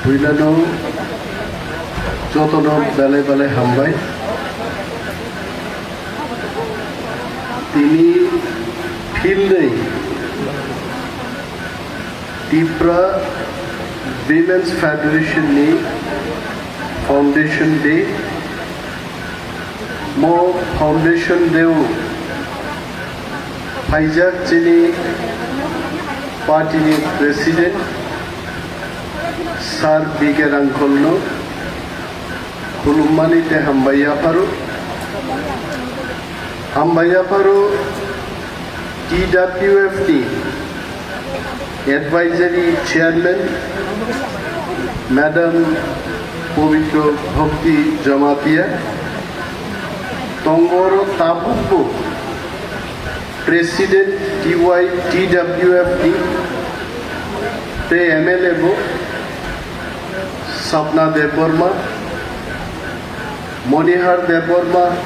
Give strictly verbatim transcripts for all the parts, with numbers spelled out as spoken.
Puilano jotono belai belai hambai. Tini philnwi Tipra Women's Federation ni Foundation Day. Mo Foundation Day o phaijak chini party ni president Sir B K Rangkol no khulummani tei hambai yapharo. Hambai yapharo T W F ni Advisory Chairman Madam Pabitra Bhakti Jamatia, tongoro tabukbo President T Y T W F ni tei M L A bo Sapna Debbarma, Monihar Debbarma,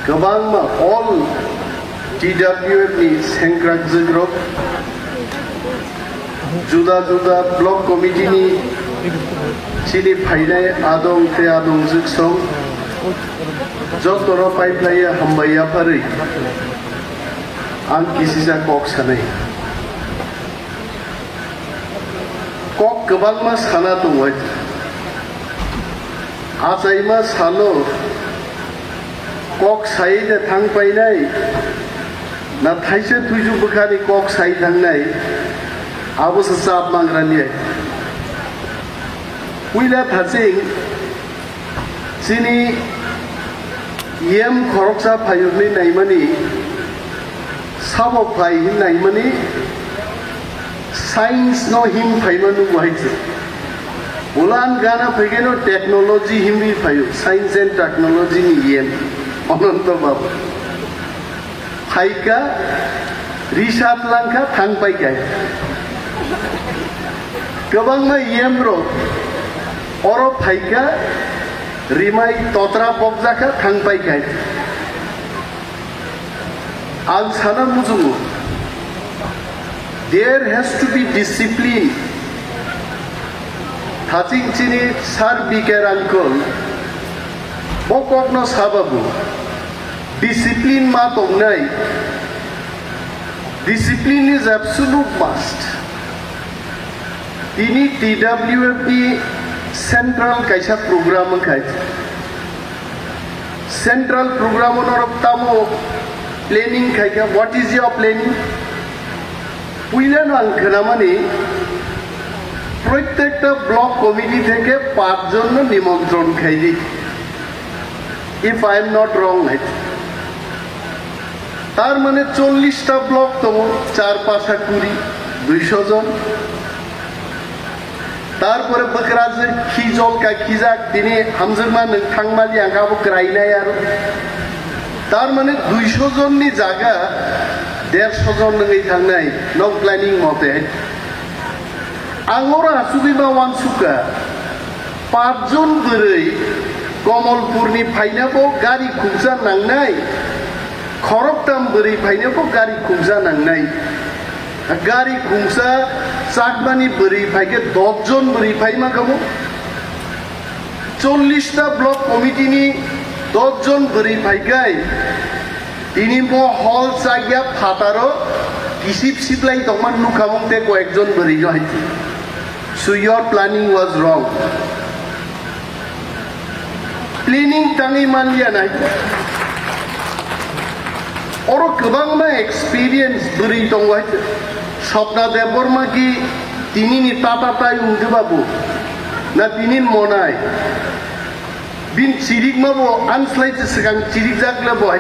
kwbangma all T W F ni sengkrakjwkrok, juda juda block committee ni chini phainai adong tei adongjwk song jotono paiphlaiya hambai yapharwi ang kisisa kok sanai. Kok kwbangma sana tongwi. Achaima salo kok sai de thang painai, na thaisa thuisu bwkhani kok sai thangnai, abo se chap mangrani ai. Puila thaching chini yem khoroksa phayokni naimani sabo phai hin naimani science no him phaima nugo hai se. Ulan gana phaikeno technology himwi phaio, science and technology ni yem. Ananto Babu. Phaika, research langkha, thang paikai. Kwbangma yem rok oro phaika, rimai totra bokjakha, thang paikai. Ang sana muchungo, there has to be discipline. Thaching chini Sir B K Rangkol bo kokno sababu, discipline ma tongnai. Discipline is absolute must. Tini T W F ni central kaisa program wngkha. Central program o norok tamo planning khaikha, what is your planning? Puila no ang khnamani, prottekta block committee theke pach jon no nimontron khaidi. If I am not wrong, I think. Tar mane chollish ta block tongo, char pasa kuri, duisho jon. Tarpore bwkrajwk khijol ka khijak, tini hamjakma nwng thangmali ang abo krainai aro. Tar mane duisho jonni jaga dersho jon nwngwi thangnai, nok planning mote. Ang oro asugwi ma wansukha, pach jon bwrwi Komolpurni phainabo gari khungsa nangnai, khoroktam bwrwi phainabo gari khungsa nangnai. Gari khungsa chakmani bwrwi phaikhe dos jon bwrwi phaima kamo. Chollish ta block committee ni dos jon bwrwi phaikhai, tini mo hall chakya phataro kisip siplai tongma nukha mung tei koyek jon bwrwi no hai. So your planning was wrong. Planning tangwi manliya nai. Oro kwbangma experience bwrwi tongo hai. Swapna Debbarma ki tini ni tata tai wngde babu. Na tini monai. Bin chirikma bo anslai se swkang chirikjak le bo hai.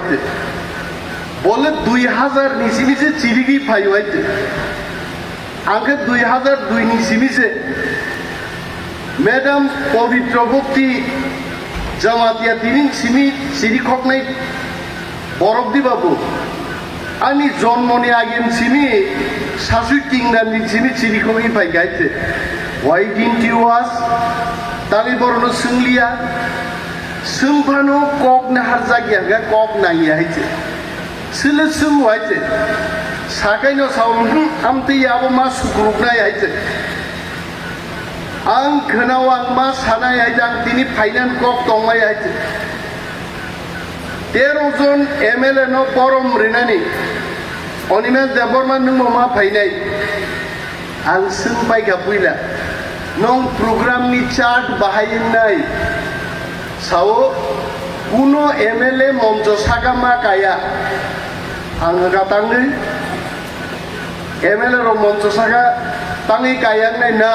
Bole dui hazar ni simi se chirigwi phaio hai. Ang khe dui hazar dui ni simi se Madam Pabitra Bhakti Jamatia tini simi chiri khoknai borok di babu. Ani jonmoni age ni simi sasui tingdan ni simi chiri khogwi phai gaite. Why didn't you ask? Tali borono swngliya. Swngphano kok naharjak ya hwnkhe kok nangya hai se. Sile swng wai se. Sakai no sao, "Hmm, amtwi abo ma sukruknai," hai se. Ang khwnao ang ma sanai hai, ang tini phainani kok tongmai hai. Tero jon M L A no borom rinani Animesh Debbarma nwngbo ma phainai. Ang swng paikha puila, nwng program ni chart bahai wngnai? Sao, kuno M L A moncho saka ma kaya. Ang hwnkha tangwi M L A rok moncho saka tangwi kaya wngnai na?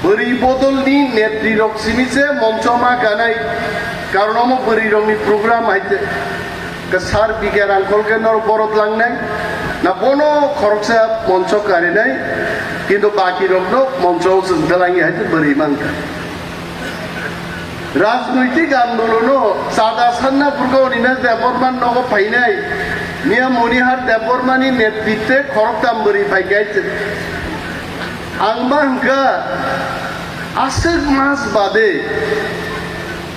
Bwrwi bodol ni netri rok simi se moncho ma kanai. Karon omo bwrwi rok ni program hai te. Ke sar bigya rangkol ke nor borot langnai. Na bono khoroksa moncho karinai. Kintu baki rok no moncho o chwng dalangi hai te bwrwi mangkha. Rajnoitik andolono chada sanna purgo Animesh Debbarma nogo phainai, Miya Monihar Debbarmani netritwe khoroktham bwrwi phaikha. Ang ma hwnkha, aswk mas bade,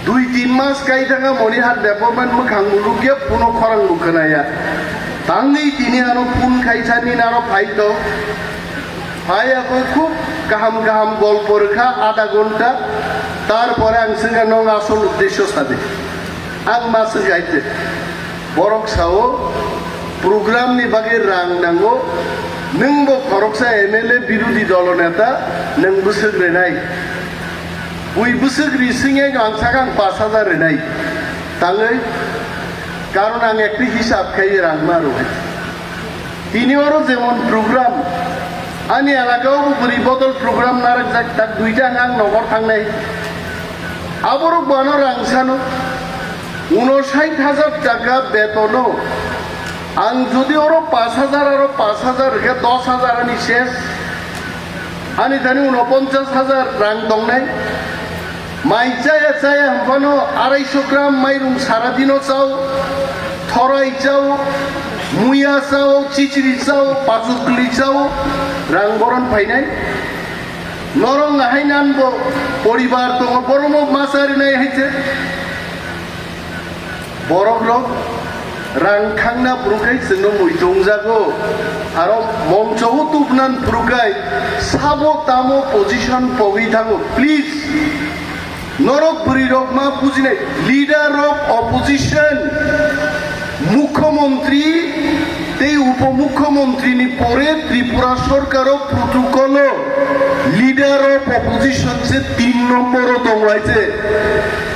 dui tin mas kai thangkha Monihar Debbarmani mwkhang mulukya, puno khorang bo khwnaya. Tangwi tini ano phone khaisa nini aro phai tong. Phai akoi khub kaham kaham golpo rwkha adha ghonta, tarpore ang swngkha, "Nwng asol uddesyo sadi." Ang ma swngkha hai te. Borok sao, "Program ni bagwi rang nango, nwng bo khoroksa M L A birodhi dolo neta, nwng bwswk rinai?" Bui bwswk ri swngya ang sakha ang pash hajar rinai. Tangwi, karon ang ekti hisab khai rang ma rw hai. Tini oro jemon program, ani elaka o bo bwrwi bodol program narwkjak, tak duita ang nogor thangnai. Aborok bo ano rang sano, unosait hajar taka betono. Ang jodi oro pash hajar aro pash hajar rwkhe dos hajar ani ses. Ani thani unoponchas hajar rang tongnai. Mai chaya chaya hwnphano araisho gram mairung sara dino chao, thorai chao, muya chao, chichiri chao, pachukli chao, rang boron phainai. Norok nahai nan bo poribar tongo, borokno ma charinai hai se. Borok rok rang khangna phuru khai chwngno mui tongjago. Aro moncho o tubnan phuru khai sabo tamo position pogwi thango. Please, norok bwrwi rok ma bujinai. Leader of opposition, mukhyamantri tei upomukhyamantri ni pore Tripura sorkar o protocol o leader of opposition se tin nombor o tong lai se.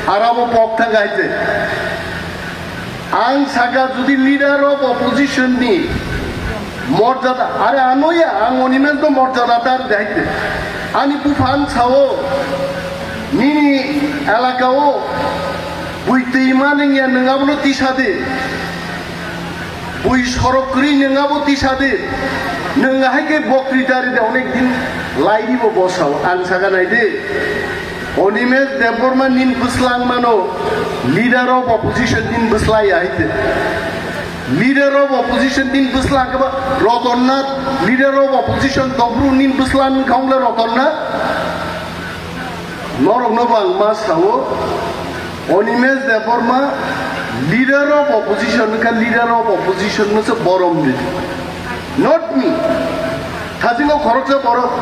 Arabo pok thang hai se. Ang saka jodi leader of opposition ni morjada, are ano ya, ang Animesh no morjada dar dai te. Ani buphan sao, nini elaka o bui twi maneng ya, nwng abono tisa de. Bui sorok kwrwi nwng abo tisa de. Nwng hai khe bokri dari de, onek din lai di bo bosao. Ang saka nai de. Animesh Debbarma nin bwslang mano, leader of opposition nin bwslai ya hai te. Leader of opposition nin bwslang khe ba Ratan Nath, leader of opposition tongphuru nin bwslang kha wng le Ratan Nath. Norok no bo ang ma sao, Animesh Debbarma leader of opposition wngkha, leader of opposition no se borom di. Not me. Thajingo khoroksa borok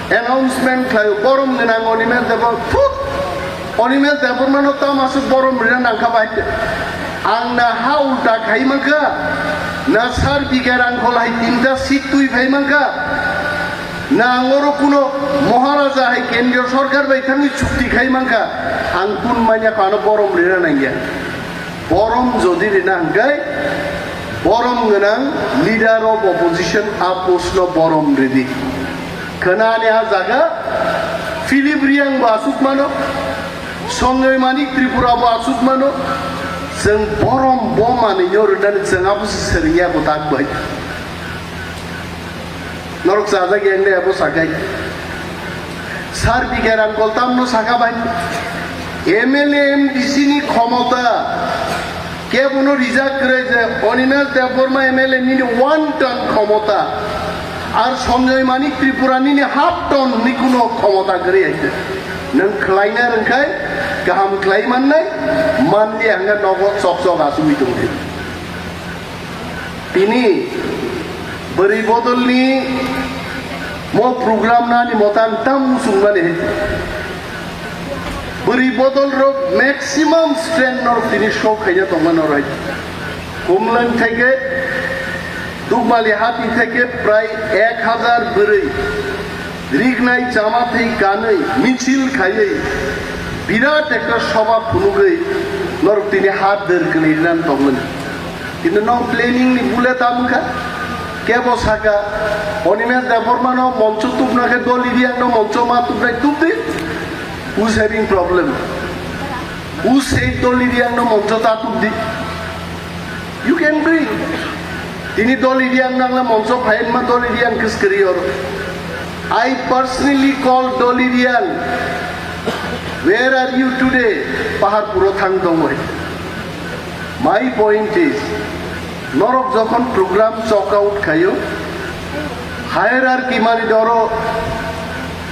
announcement khlaio, borom gwnang Animesh Debbarma. Thut! Animesh Debbarma no tamo aswk borom rina nangkha bai. Ang na ha ulta khai mankha, na sar bigha rang kholai tinta seat twi phai mankha, na ang oro kuno Maharaja hai kendriyo sorkar bai thangwi chukti khai mankha, ang kun manya kha ano borom rina nangya. Borom jodi rina hwnkhe, borom gwnang leader of opposition a post no borom ridi. Khwnani a jaga Philip Riyang bo aswk mano, Sanjoy Manik Tripura bo aswk mano, chwng borom bo manwi no rwnani chwng abo se swrwngya bo tak bai. Norok chajak yang de abo sakai. Sar bigha rang koltam no saka bai. M L A M D C ni khomota kebono rijak kwrwi je Animesh Debbarma M L A nini one ton khomota. Ar Sanjoy Manik Tripura nini half ton ni kuno khomota kwrwi hai se. Nwng khlaina rwngkhai kaham khlai mannai, manliya hwnga nogo chok chok asugwi tongdi. Tini bwrwi bodolni Mo program nani motan tam musung mani hai. Bwrwi bodol rok maximum strength norok tini show khaina tongma norok hai. Kumlang theke Dukmali hati theke prai ek hazar bwrwi rignai chama thwi kanwi michil khaiwi birat ekta soba phunugwi norok tini hat der kwlwi nan tongmani. Kintu no planning ni bule tam kha. Kebo saka, Animesh Debbarma no moncho tubna khe Dolly Reang no moncho ma tubnai tubdi. Who's having problem? Who said Dolly Reang no moncho ta tubdi? You can bring. Tini Dolly Reang nangla moncho phayen ma Dolly Reang kiskiri or. I personally call Dolly Reang. Where are you today? Pahar puro thang dong oi. My point is, norok jokhon program chalk out khayo, hierarchy mani doro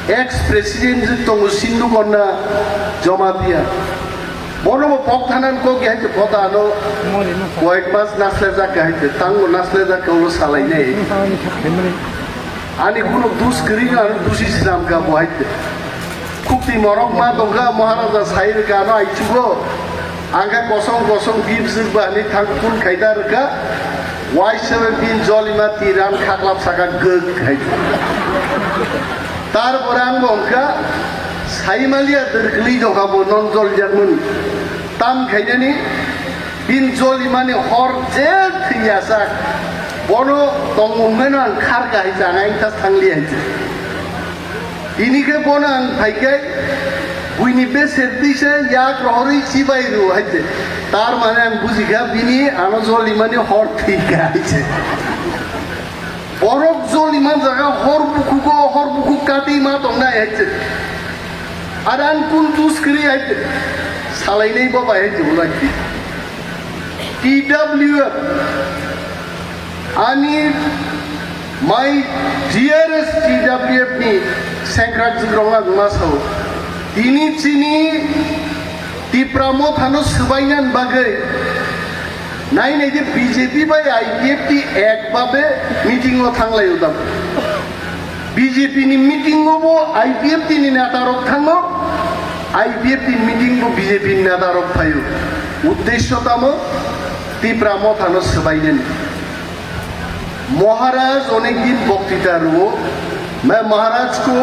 ex president je tongo Sindhu Konna Jamatia. Bono bo pok thanan kok ya ke pota ano koyek mas nasle jak ka hai te, tango nasle jak ka ulo salai nei. Ani kuno dus kri ano dusi sinam ka bo hai te. Khukti morok ma tongkha, Maharaja sai rwkha ano aichugo. Ang khe kosong kosong bibjwk ba hinwi thang phun khaida rwkha. Waisa bai bini jolima tiran khaklap saka gwk hai. Tarpore ang bo wngkha, saimaliya dwrkwlwi dongkha bo non joljakmani. Tam khainani bini jolimani hor je thwiyasak. Bono tongmung hwnwi no ang kharka hai se, ang aingthas thangli hai se. Tini khe bono ang phai khe buini beser twi se yak rohorwi chibai rw hai se. Tar mane ang buji kha bini ano jolimani hor thwi kha hai se. Borok joliman jaga hor bukhugo hor bukhuk kati ma tongnai hai se. Aran kun dus kri hai se. Salainai bo bai hai se ulai. T W F. Ani my dearest T W F ni sengkrak jikrok ang ma sao. Tini chini Tipra mothano swbainani bagwi nai nai je B J P bai I P F T ek babe meeting o thanglai o da. B J P ni meeting o bo I P F T ni neta rok thango, I P F T ni meeting bo B J P ni neta rok phaio. Uddesho tamo Tipra mothano swbainani. महाराज अनेक दिन वक्तृता रुओ, मैं महाराज को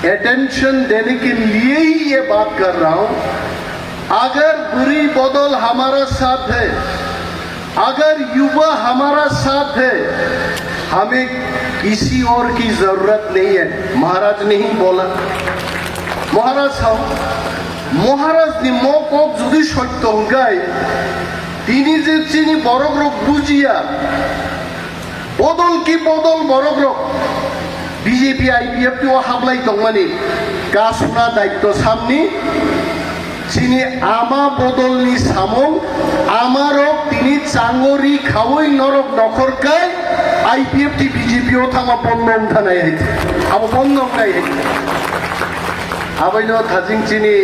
अटेंशन देने के लिए ही ये बात कर रहा हूं। अगर बुरी बदल हमारा साथ है, अगर युवा हमारा साथ है, हमें किसी और की जरूरत नहीं है। महाराज ने ही बोला। महाराज साहब, महाराज ni mokok jodi sotto hwnkhe, tini je chini borok rok bujiya, bodol ki bodol borok rok B J P I P F T o hablai tongmani kasuna daitto samni chini ama bodolni samung amarok tini changori khaui norok nokhor kai I P F T B J P o thangma bondo wngthanai hai abo bondo wngnai hai abaino thajing chini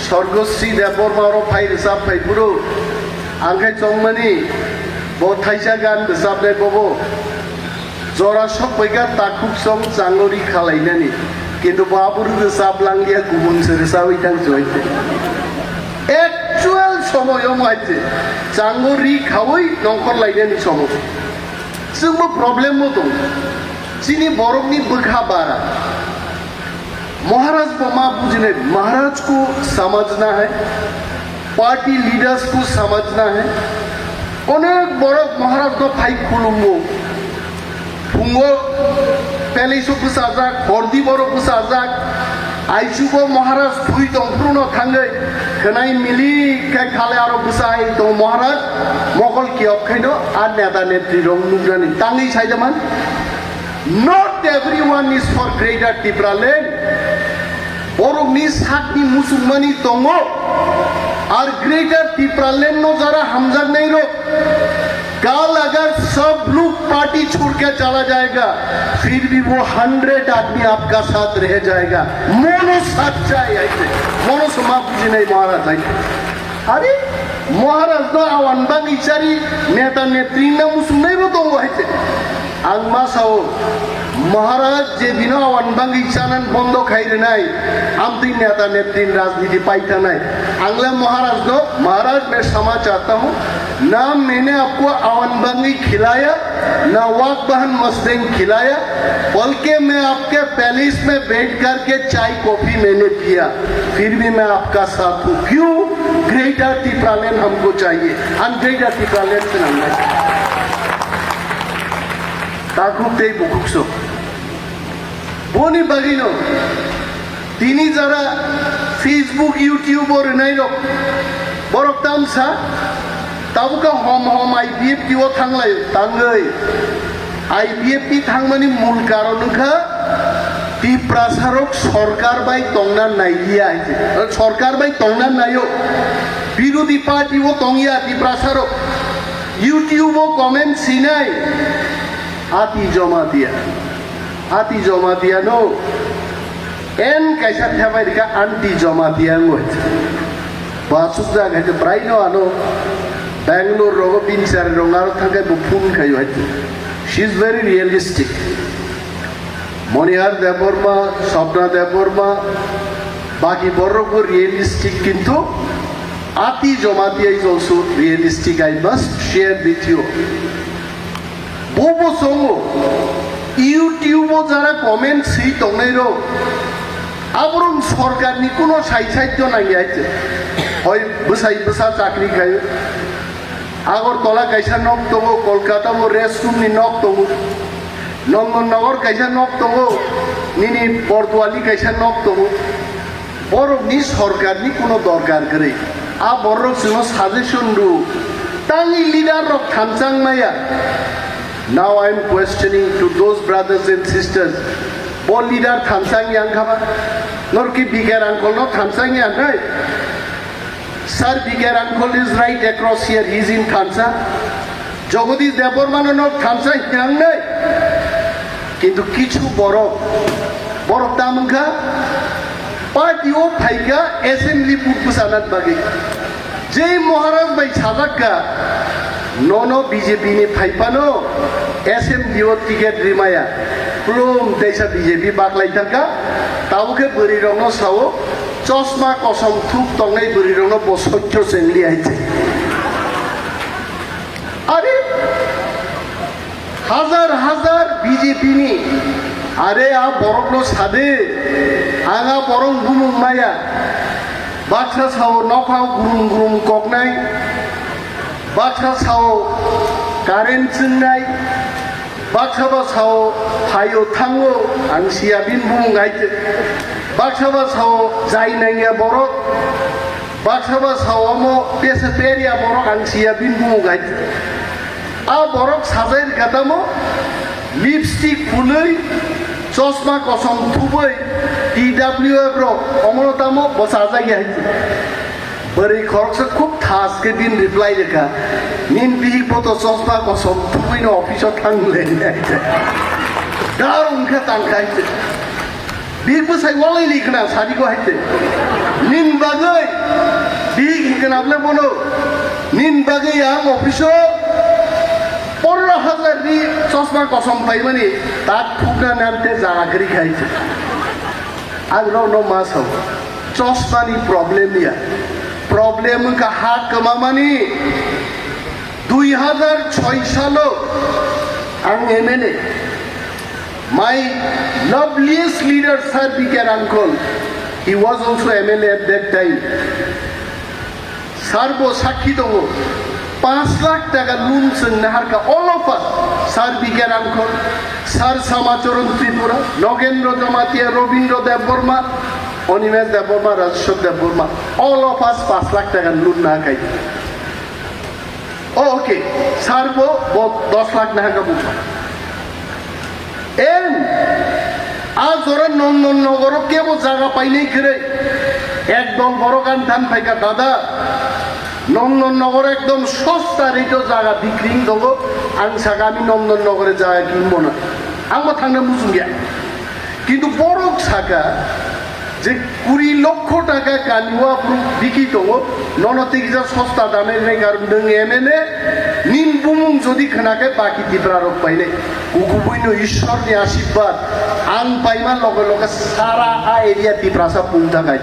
Sorgosri Debbarma oro phai rwchap phai phuru ang khai chongmani bo thaisa gan rwchapnai bobo. Jora sok bai kha takhuk song changori khalainani. Kintu bo aburu rwchap langya kubun se rwchawi thang choi. Actual somoy omo hai se changori khawi nongkhor lainani somoy. Chwngbo problem bo tongo. Chini borokni bwkha bara. महाराज को माँ पूजने, महाराज को समझना है, party leaders को समझना है। अनेक बड़क महाराज को फाइक खुलुमो। फुंगो पहले सो कुछ आजाक, हरदी बड़ो कुछ आजाक, आइसुबो महाराज थुई तंफ्रुनो थांगे, खनाई मिली के खाले आरो कुछ आई तो महाराज, मोगल की अखेनो, आ नेता नेत्री रोंग नुग्रानी, तांगी साइजमान। Not everyone is for greater Tipraland. Borokni sakni muchungmani tongo. Ar greater Tipraland no jara hamjaknai rok. कल अगर सब लोग पार्टी छोड़ के चला जाएगा, फिर भी वो हंड्रेड आदमी आपका साथ रह जाएगा। Mono sachchai aise, mono soma bujinai Maharaj aise. Are, Maharaj no awan bagi chari neta netri na muchungnai bo tongo aise. Ang ma sao, Maharaj je bino awan bangwi chanan bondo khai rwnai, amtwi neta netrin rajniti paithanai. Angle Maharaj no, Maharaj main samachar ta hu, na maine aapko awan bangwi khilaya, na wak bahan masteng khilaya, balki main aapke palace mein baith karke chai coffee maine piya, phir bhi main aapka saath hu. Kyun? Greater Tipraland humko chahiye. Hum Greater Tipraland se nangnai. Takhuk tei bukhuk so. Boni bagwino tini jara Facebook, YouTube o rwnai rok, borok tamsa tabukha hom hom I P F T o thanglai tangwi. I P F T thangmani mul karon wngkha Tiprasarok sorkar bai tongna naiya hai se. Sorkar bai tongna naio. Birodhi party o tongya Tiprasarok. YouTube o comment sinai. Ati Jamatia. Ati Jamatia no. En kaisa thebai rika anti Jamatia ngoi. Basuk jaga je braino ano Bangalore rogo binsari rong aro thangkai bo phone khayo hai. She is very realistic. Monihar Debbarma, Swapna Debbarma, baki borok bo realistic kintu Ati Jamatia is also realistic, I must share with you. Bobo songo, YouTube o jara comment si tongnai rok, aborok sorkar ni kuno sai sai to nang yai te. Hoi bwsai bwsa chakri khai. Agartala kaisa nok tongo, Kolkata bo restroom ni nok tongo, Nandan Nagar kaisa nok tongo, nini Borduali kaisa nok tongo. Borok ni sorkar ni kuno dorkar kwrwi. A borok chwngno suggestion rw. Tangwi leader rok thanchang maya. Now I am questioning to those brothers and sisters. Bo leader thanchang yang khaba? Nor ki B K Rangkhol no thanchang yang hai? Sir, B K Rangkhol is right across here, he is in Thansa. Jagadish Debbarma no nok thansa hinangnai. Kintu kichu borok, borok tam wngkha, party o phaikha assembly vote bwsana bagwi. Jei Maharaj bai sajakka, nono B J P ni phaiphano assembly o ticket rimaya. Plum teisa B J P baklai thangkha, tabukhe bwrwi rokno sao, chosma kosom thuk tongnai bwrwi rokno bo sotyo chengli hai se. Are, hajar hajar B J P ni, are a borok no sade, ang a borok bumung maya, baksa sao nokha gurum gurum koknai, baksa sao current chingnai, baksa ba sao phaio thango, ang siya bin bumung hai te, baksa ba sao jai nangya borok, baksa ba sao omo pesa peria borok ang siya bin bumung hai te. A borok sajai rikha tamo lipstick phulwi, chosma kosom thubwi, T W F rok omono tamo bo sajai ya hai. Bwrwi khoroksa khub thas khe bini reply rikha, "Nini bihik bo to chosma kosom thubwino office o thang le." Dar wngkha tangkha hai. Bihik bwsai walai ni khna sadi ko haite. Nin bagwi bihik hikna ble bono. Nin bagwi ang office o pondro hajar ni chosma kosom paimani tak thukna nante jaga gri khai. Ang rok no ma sao. Chosma ni problem ya. Problem ka ha kama mani. Dui hajar choi salo ang M L A. My loveliest leader, Sir B K Rangkhol, he was also M L A at that time. Sir bo sakhi tongo, panch lakh taka loan chwng naharkha, all of us, Sir B K Rangkhol, Sir Samacharan Tripura, Nogendra Jamatia, Rabindra Debbarma, Animesh Debbarma, Rajeshwar Debbarma, all of us panch lakh taka loan naharkha. Oh, okay. Sir bo, bo dos lakh naharkha bukha. En, a jora Nandan Nagaro kebo jaga painai kwrwi. Ek dol borok ani than phaikha, "Dada, Nandan Nagaro ekdom sosta rate o jaga bikri wng tongo. Ang saka, ami Nandan Nagaro jaga kinbo na. Ang bo thangna muchung ya." Kintu borok saka, Je kuri lokho taka kaniwa bru biki tongo, nono tikja sosta dame rega nwng M L A, nin bumung jodi khna khe baki Tipra rok painai. Kukubuino Ishwar ni ashirbad, ang paima loge loge sara a area Tiprasa pung thakai.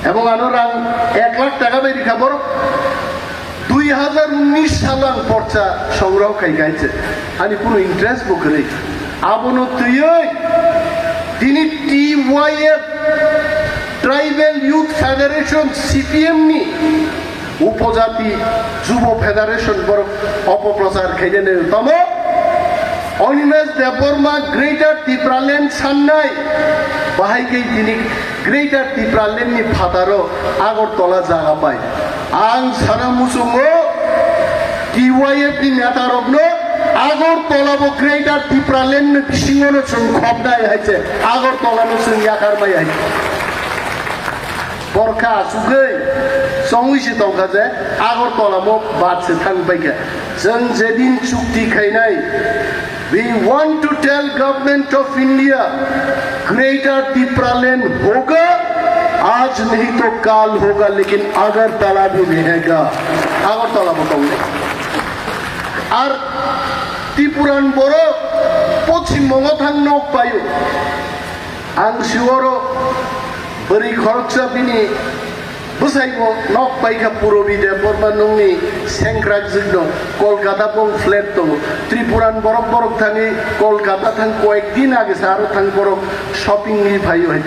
Ebong ano rang ek lakh taka bai rikha borok. Dui hazar unis salo ang porcha songroho khai kha hai se. Ani kunu interest bo kwrwi. Abono twiwi tini T Y F, Tribal Youth Federation, C P M ni upojati Jubo Federation borok opoprochar khainani tamo. Animesh Debbarma Greater Tipraland sannai bahai khe tini Greater Tipraland ni phataro Agartala jaga pai. Ang sana muchungo T Y F ni neta rokno Agartala bo Greater Tipraland ni bisingo no chwng khopnai hai se, Agartala no chwng yakarmai hai. Borkha asugwi chongwi se tongkha je Agartala mo bad se thang paikha. Chwng jedin chukti khainai, we want to tell Government of India, Greater Tipraland hoga, aaj nahi to kal hoga, lekin Agartala bhi rahega. Agartala bo tongnai. Ar Tipuran borok Poschim Bongo thang nok paio. Ang sioro bwrwi khoroksa bini bwsaibo nok paikha Purabi Debbarma nungni sengkrak jwkno Kolkata bong flat tongo. Tripuran borok borok thangwi Kolkata thang koyek din age sa aro thang borok shopping ni phaio hai.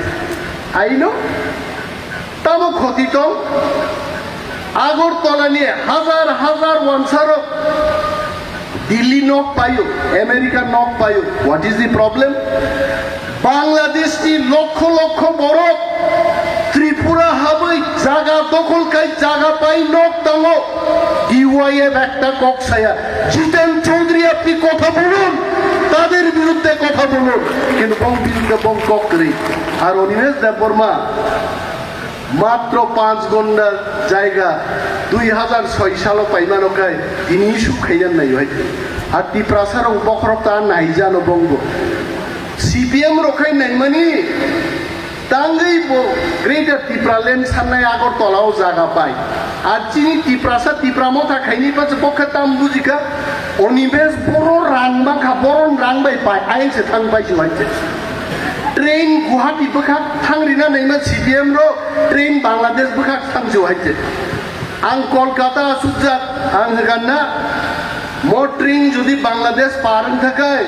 Aino tamo khoti tong? Agartala ni hazar hazar wansarok Delhi nok paio, America nok paio. What is the problem? Bangladesh ni lokho lokho borok Tripura habwi jaga dokhol khai jaga pai nok tango. D Y F ekta kok saya. Jiten Chaudhary apni kotha bolun, tader biruddhe kotha bolun. Kintu bong biruddhe bong kok kwrwi. Ar Animesh Debbarma Matro panch gonda jaiga dui hazar soi salo paimano khai tini issue khaina naio hai. Ar Tiprasa rok bokhorok ta naijano bongbo. C P M rok khai naimani tangwi bo Greater Tipraland sannai Agartala o jaga pai. Ar chini Tiprasa Tipra Motha khaini pacha bokha tam bujikha. Animesh boro rang bangkha, boron rang bai pai, ayang se thang pai se hai se. Train Guwahati bwkhak thang rina naima C P M ro, train Bangladesh bwkhak thang se hai se. Ang Kolkata asukjak, ang hwnkha na, mo train jodi Bangladesh par wngkha khai,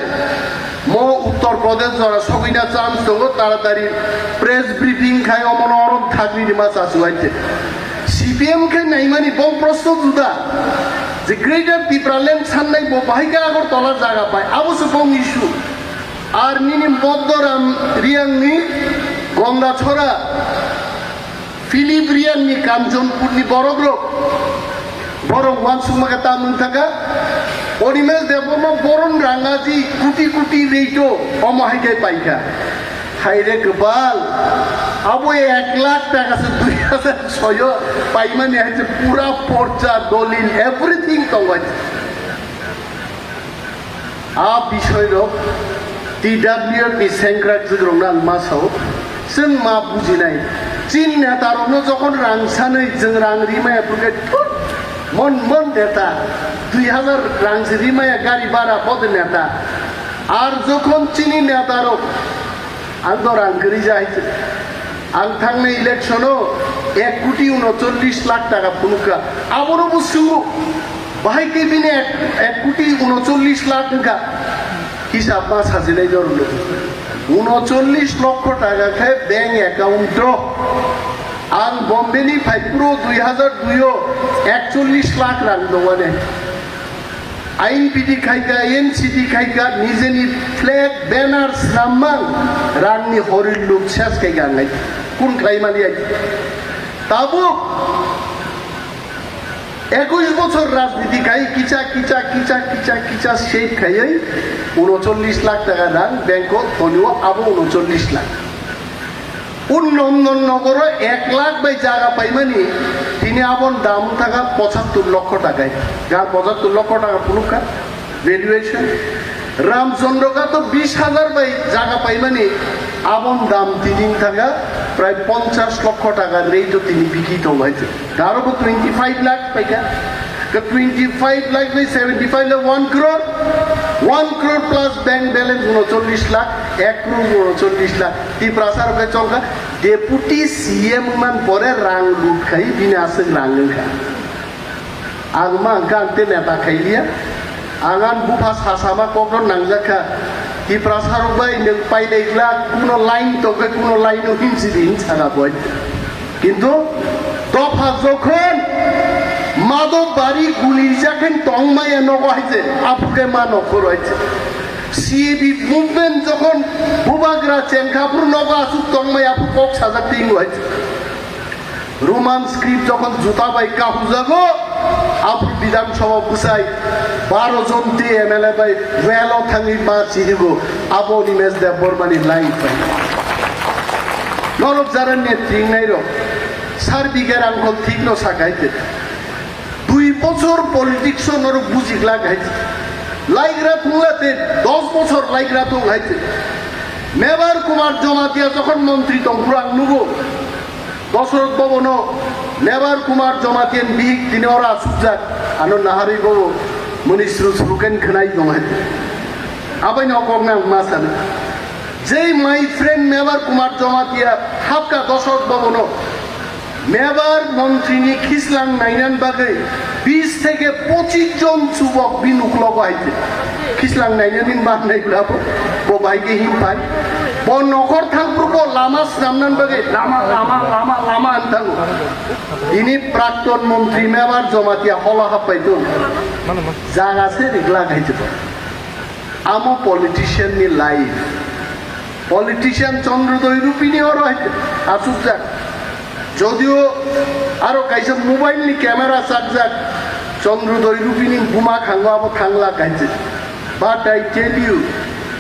mo Uttar Pradesh jora sogwina chance tongo, taratari press briefing khai omono orom thagwi rima chasu hai se. C P M khe naimani bo proshno juda, je Greater Tipraland sannai bo bahai khe Agartala jaga pai, abo se bong issue. Ar nini Moddoram Riyangni Gongdachora, Philip Riyangni Kanchanpurni borokrok, borok uansukma khe ta mung thaka, Animesh Debbarma boron rangaji kuti kuti reito, omo hai khe paikha. Haire kwbal, abo ek lakh taka se dui hazar soyo paimani hai se pura porcha, dolil, everything tongo hai se. A bisoi rok T W F ni sengkrak jwk rok nang ma sao, chwng ma bujinai. Chin neta rok no jokhon rang sanwi chwng rang rimaya phurkhe thut, mon mon neta, dui hazar rang se rimaya gari bara bo de neta. Ar jokhon chini neta rok Ang to rang kwrwi ja hai se. Ang thangnai election-o ek koti unochollish lakh taka phunukha. Abono bo swngo, bahai khe bini ek, ek koti unochollish lakh wngkha. Hisab ma sajinai jorokno. Unochollish lokho taka khe bank account-o. Ang Bombay-ni phaiphuru dui hazar dui-o ekchollish lakh rang dongmani. Ain piti khaika, N C T khaika, nijeni flag, banner, srammang, rangni horir luk ses khaika ang ai. Kun khlai mali ai. Tabuk ekush bochor rajniti khai, kicha, kicha, kicha, kicha, kicha, shape khaiwi, unochollish lakh taka rang, bank-o tonio abo unochollish lakh. Unnom non nogoro ek lakh bai jaga paimani, tini abon dam thaka pochattor lokho takai. Ga pochattor lokho taka phunukha valuation. Ramchandra ga to bish hazar bai jaga paimani, abon dam tini thaka Prai ponchash lokho taka rate o tini biki tongo hai se. Daro bo twenty five lakh paika. Ka twenty five lakh ni seventy five lakh one crore. One crore plus bank balance uno chollish lakh, ek crore uno chollish lakh. Tiprasa rok khe chongkha deputy C M man pore rang lut khai bini aswk rang wngkha. Ang ma hwnkha ang te neta khailiya. Ang ani bupha sasama kokno nangjakha. Tiprasa rok bai nwng pailai glak, kuno line tongkhe kuno line o himsi di hinsana boi. Kintu dopha jokhon Madhobari gulijakhen tongmaya nogo hai se, aphuru khe ma nokhoro hai se. C A B movement jokhon bubagra chengkha aphuru nogo aswk tongmaya aphuru kok sajak tingo hai se. Roman script jokhon juta bai kahujago, aphuru Bidhan Sabha bwsai baro jon T M L A bai well o thangwi ma chirigo, abo Animesh Debbarma ni line bai. Norok jara netri wngnai rok, sar bigha rangkhol thik no sakai te. Dui bochor politics o norok buji glak hai. Laigra thungla te, dos bochor laigra thung hai te. Mebar Kumar Jamatia jokhon montri tong phuru ang nugo. Dosrot Bhabono Mebar Kumar Jamatia ni bihik tini oro asukjak. Ano naharwi bobo muni sru sru khe khwnai tong hai. Abai no kok nang ma sani. Jei my friend Mebar Kumar Jamatia hapka Dosrot Bhabono Mebar montri ni khislang nainan bagwi bis theke pochis jon chubok bini uklogo hai te. Khislang nainani bannai bla bo, bo bai khe him pai. Bo nokhor thangphuru bo lama swnamnani bagwi lama, lama, lama, lama hwn thango. Tini prakton montri Mebar Jamatia holo happai tong. Jaga se rigla khai te bo. Amo politician ni life. Politician Chandrodaya Rupini oro hai asukjak. Jodio aro kaisa mobile ni camera chakjak, Chandrodaya Rupini buma khango abo thangla kaisa. But I tell you,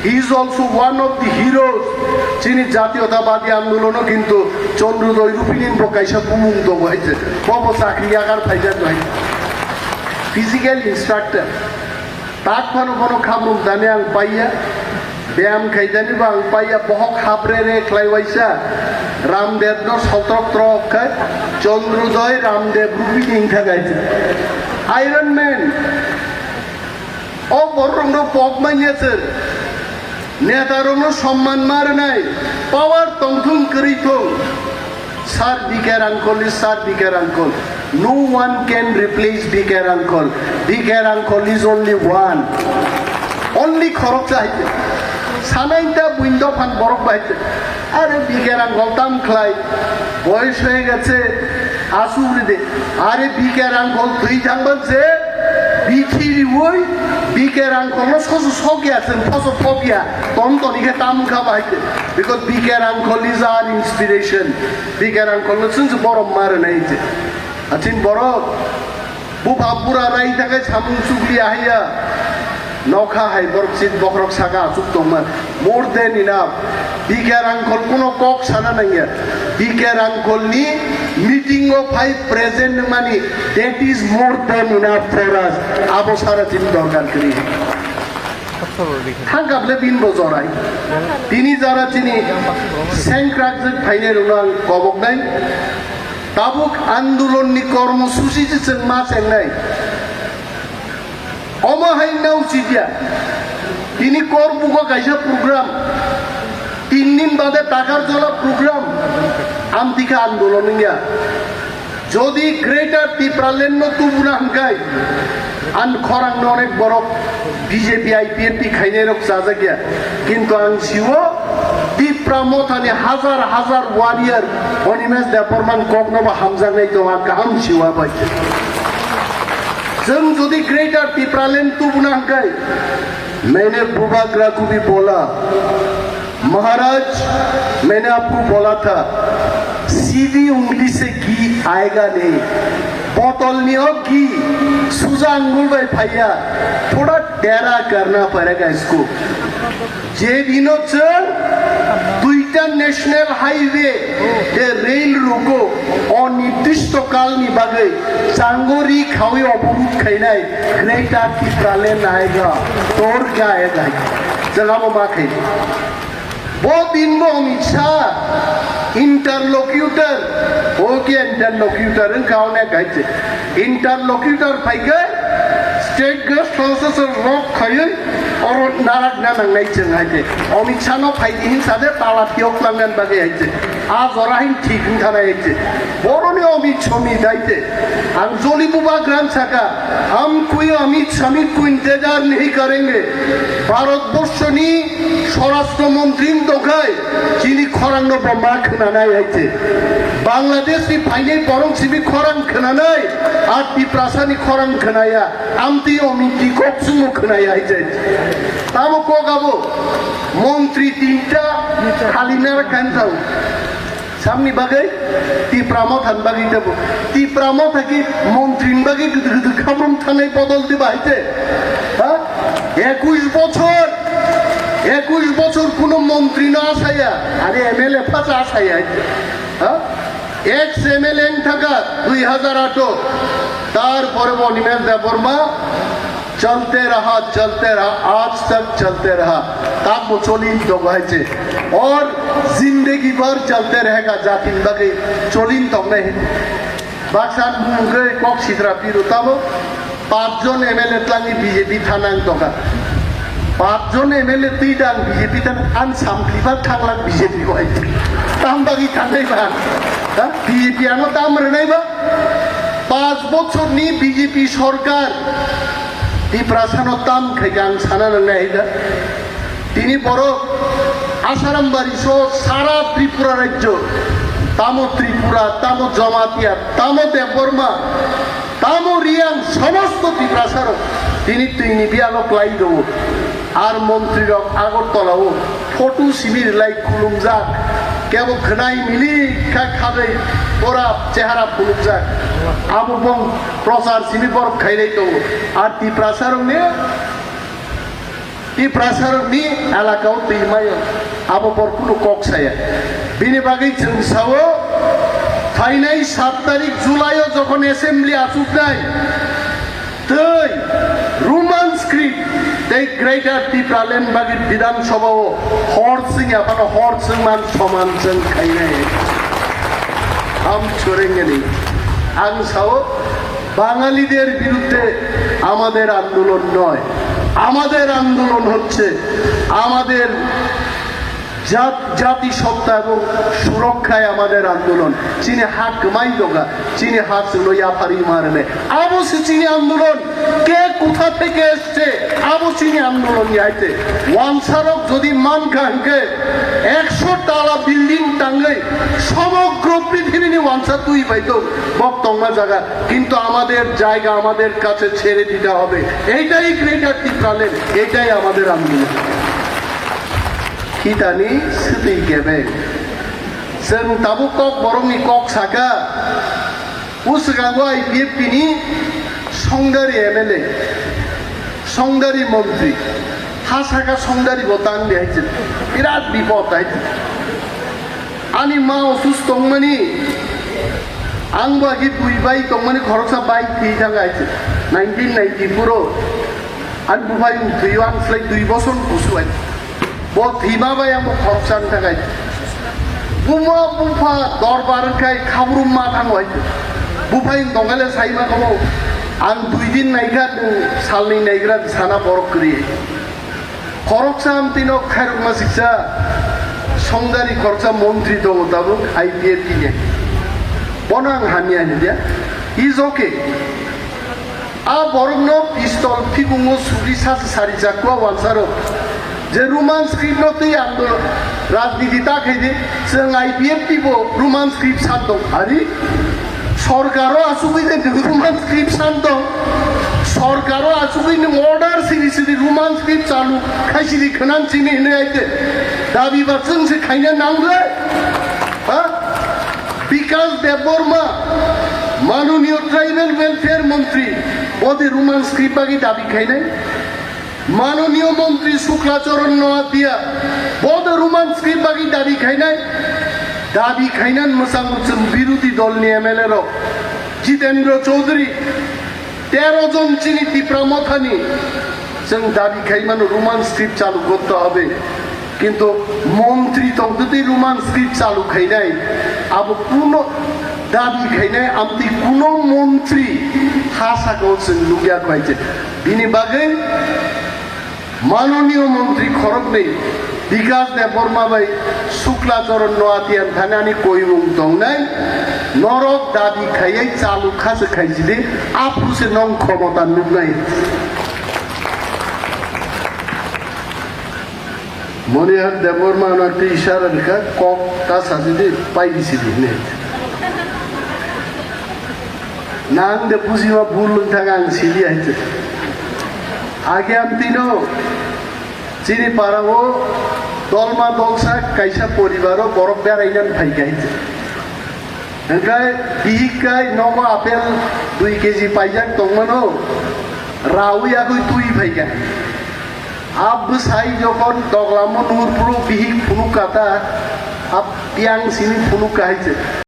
he is also one of the heroes. Chini Jatiyotabadi Andolono kintu Chandrodaya Rupini bo kaisa bumung tongo hai se. Bobo chakri yagar phaijak hai. Physical instructor. Tak phano bono khamrung dani ang paiya, beyam khaidani bo ang paiya, bohok habrere khlai waisa. Ramdev no sotrok trok khai, Chandrodaya Ramdev Rupini wngkha kaisa. Iron Man. O borok rok no pok manya sir. Neta rok no somman ma rwnai, power tongthung kwrwi thung. Sir B K Rangkhol is Sir B K Rangkhol. No one can replace B K Rangkhol. B K Rangkhol is only one. Only khoroksa hai se. Sanai ta buindo phan borok bai se. Are B K Rangkhol tam khlai. Boyos hoye geche. Asuk ride. Are B K Rangkhol twi thangban se. Bithi riwoi B K Rangkhol no sosu sokya sen phoso phobya. Ton toni khe tam kha bai se. Because B K Rangkhol is our inspiration. B K Rangkhol no chwng se borom ma rwnai se. Achin borok bupha bura rai thangkhe samung chukliya haiya. Nokha hai borok chit bokhorok saka achuk tongma. More than enough. B K Rangkhol kuno kok sana nangya. B K Rangkhol ni meeting o phai present wngmani, that is more than enough for us. Abo sara chini dorkar kwrwi. Thangkable bin bo jorai. Tini jara chini sengkrak jwk phainai rwno ang koboknai. Tabuk andolon ni kormosuchi se chwng ma chengnai. Omo hai wngna uchit ya. Tini kor bugo kaisa program. Tin din bade Takarjola program. Amtike andolon wngya. Jodi Greater Tipraland no tubuna hwnkhe, ang khorang no onek borok B J P I P F T khainai rok chajak ya. Kintu ang siwo Tipra Mothani hajar hajar warrior Animesh Debbarman kokno bo hamjaknai tongo, ang kaham siwa bai. Chwng jodi Greater Tipraland tubuna hwnkhe, maine bubagra kubi bola. महाराज, मैंने आपको बोला था, सीधी उंगली से घी आएगा नहीं। बोतल नहीं हो घी, सुजा अंगुल भाई भैया, थोड़ा टेढ़ा करना पड़ेगा इसको। Je dino chwng duita national highway de rail rogo onirdisto kalni bagwi changori khawi oborud khainai Greater Tipraland aega, tor khe aega. Chwng abo ma khainai. Bo din bo Amit Shah interlocutor, bo khe interlocutor wngkha, onek hai se. Interlocutor phai khe state guest house o rok khaiwi oro narak na nangnai chwng hai se. Amit Shah no phai di hin sa de tala phiyok langna bagwi hai se. A jora hin thik wngkha nai hai se. Boroni Amit Shah ni daite. Ang joli bubagra saka, "Hum koi Amit Shah ko intezar nahi karenge." Bharatborshoni Swarashtra Montri wng tongkhai, chini khorang no bo ma khwnanai hai se. Bangladesh ni phainai borok simi khorang khwnanai, a Tiprasa ni khorang khwnaya, amtwi Amit ni kok chwngno khwnaya hai se. Tamo kok abo, montri tinta khali nara kan thau. Samni bagwi Tipra Motha ni bagwi tebo. Tipra Motha ki montri ni bagwi gudu gudu khamrum thanai bodol diba hai se? Ha? Ekush bochor, ekush bochor kuno montri no asaya, are M L A phacha asaya hai se. Ha? Ex M L A wng thaka dui hazar ato, tar pore bo Animesh Debbarma, "Chalte raha, chalte raha, aaj tak chalte raha." Tamo choli tongo hai se. Aur zindagi bhar chalte rahega, jati ni bagwi choli tongnai. Baksa mungwi kok sitra piru tamo. Pachjon M L A tlangwi B J P thanang tongkha. Pachjon M L A twi dang B J P than an samplibar thanglak B J P bai. Tam bagwi thangnai ba? Ha? B J P ano tam rwnai ba? Pach bochorni B J P sorkar Tiprasano tam khaikha ang sana nangnai hai da. Tini borok Asaram bari so sara Tripura rajyo, tamo Tripura, tamo Jamatia, tamo Debbarma, tamo Riang, somosto Tiprasarok tini twini biyalo klai do. Ar montrirok Agartala o photo simi rwlai khulumjak, kebo khwnai mili kha khadai pora chehara khulumjak. Abo bong prochar simi borok khailai tongo. Ar Tiprasarokni Tiprasarokni elakao twi mayo, abo bor kunu kok saya. Bini bagwi chwng sao, phainai sat tarik July o jokhon assembly achuknai, tei Roman script tei Greater Tipraland bagwi Bidhan Sabha o hor chwngya phano hor chwngman soman chwng khainai. Ham chorengani ang sao, বাঙালিদের বিরুদ্ধে আমাদের আন্দোলন নয়, আমাদের আন্দোলন হচ্ছে আমাদের জাত, জাতিসত্তা এবং সুরক্ষায় আমাদের আন্দোলন। Chini ha kwmai doga, chini ha chwngno yapharwi ma rwnai. Abo se chini andolon. Ke kotha theke esche, abo chini andolon ni hai se. Wansarok jodi mankha hwnkhe eksho tala building tangwi somogro prithibini wansa twi bai tong, bok tongma jaga. কিন্তু আমাদের জায়গা আমাদের কাছে ছেড়ে দিতে হবে। এইটাই গ্রেটার টিপ্রাল্যান্ড, এইটাই আমাদের আন্দোলন। Hitani swtwi kebeng. Chwng tabuk kok borokni kok saka, o swkango I P F T ni Songdari M L A, Songdari montri, ha saka Songdari bo tang di hai se, birat bipod hai se. Ani ma osus tongmani, ang bo agi bui bai tongmani khoroksa bai thwi thang hai se. Nineteen ninety-four o ani buphai thwi o ang slai dui bosor kusu hai. Bo thwima bai ang bo khoroksa wng thang hai. Buma bupha dorbar wng khai khabrum ma thang hai. Buphai wng tong khe le sai ma kho bo. Ang dui din nai kha, nwng salni nai gra sana borok kwrwi. Khoroksa amtwi no khairokma siksa Songdari khoroksa montri tongo tabuk I P F T ni. Bono ang hamya hindia. Is okay. A borokno pistol phikungo suri sasa sari jakwa wansaro. Je Roman script no twi ang rajniti ta khaidi, chwng I P F T bo Roman script san tong. Ari? Sorkaro asugwi de Roman script san tong. Sorkaro asugwi ni order siri siri Roman script chalu khai siri khnan chini hinwi aite. Dabi ba chwng se khaina nang le. Ha? Bikash Debbarma, Manoniyo Tribal Welfare Montri, bodi Roman script bagi dabi khainai. Manoniyo Montri Shukla Charan Noatia, bodo Roman script bagi dabi khainai, dabi khainan mwchang mwchwng birodhi dolni M L A rok, Jitendra Chaudhary, tero jon chini Tipra Mothani, chwng dabi khaimano Roman script chalu korte hobe. Kintu montri tongtwi Roman script chalu khainai, abo kuno dabi khainai, amtwi kuno montri ha sakao chwng nukya khaise. Bini bagwi manoniyo montri khoroknwi Bikas Debbarma bai Shukla Charan Noatia thanani koimung tongnai, norok dabi khaiwi chalu khase khaisidi, aphuru se nong khomota nuknai. Monihar Debbarma no twi isara rikha, kok ta sasidi, pai bisidi hinwi. Nang de bujima bul wng thang ang sili hai se. Age amtino chini para o dolma dolsa kaisa poribar o borok berai nan phai kha hai se. Hingkai bihik kai nogo apel dui keji paijak tongmano, rawi agwi twi phaikha. A bwsai jokhon doglamo nurphuru bihik phunuk kata, a piang sini phunuk kahai se.